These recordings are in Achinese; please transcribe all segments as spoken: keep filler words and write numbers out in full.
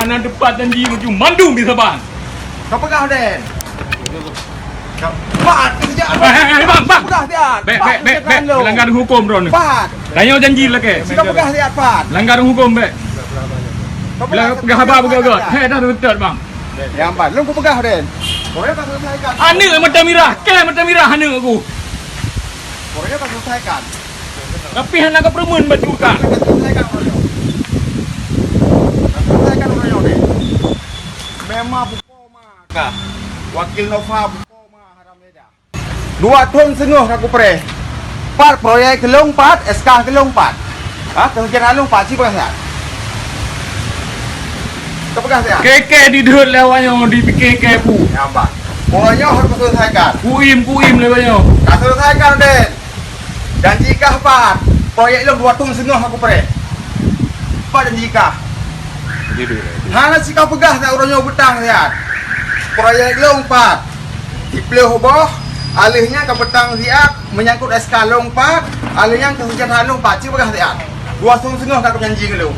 Na teupat janji laju mandum di saban. Ka peugah, Den. Pat, kerja Eh, eh, eh, bang, bang. Peugah siat. Bek, Pat, bek, bek, bek. Langgar hukum droe ni. Pat. Tanyoe janji lakée. Sika peugah siat, Pat. Langgar hukum, bek. Bila peugah haba beugöt-göt. Hei, dah beutôi, bang. Ya, Pat. Lôn kupeugah, Den. Proyek ka selesaikan. Aneuk mata mirah, kée mata mirah aneuk aku. Proyek ka selesaikan. Tapi hana ka peureumeun baju ka. Ka selesaikan proyek. Ka selesaikan proyek, Den. Memang buko ma ka. Wakil Nova buko ma haram leda. Dua thon seungoh ka kupreh. Pat proyek keu lôn pat, S K keu lôn pat. Ha, keuhujatan lôn pat, ci peugah siat. Ka peugah siat. Kée-kée dideuet lé awak nyoe dipike kée pu. Nyang bah. Proyek nyoe harus selesaikan. Kuim, kuim lé awak nyoe. Ka selesaikan, Den. Janji kah pat. Proyek lôn dua thon seungoh ka kupreh. Pat janji kah. Hana sika peugah siat uroe nyoe beutang siat. Proyek lôn pat. Siplôh boh, aleuh nyan ka beutang siat, meunyangkot S K lôn pat, aleuh nyan keuhujatan lôn pat, ci peugah siat. Dua thon seungoh ka kujanji ngon lôn.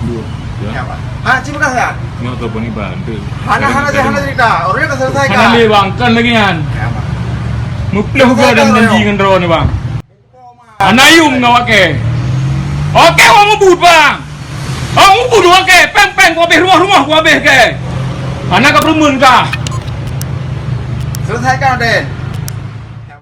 Dua. Ya. Ya, Pak. Ha, ci peugah siat. Nyoe telepon Iban, tu. Hana, hana, hana cerita. Uroe nyoe ka selesaikan. Hana lé, bang, kan lagée nyan. Ya, Pak. Muplôh goe dan janji ngon droe ni, bang. Hana yum ngon awak kée. Oke, awak mubuet, bang. Awak mubuet awak kée, péng-péng kuhabéh, rumoh-rumoh kuhabéh kée. Hana ka peureumeun kah. Selesaikan, Den.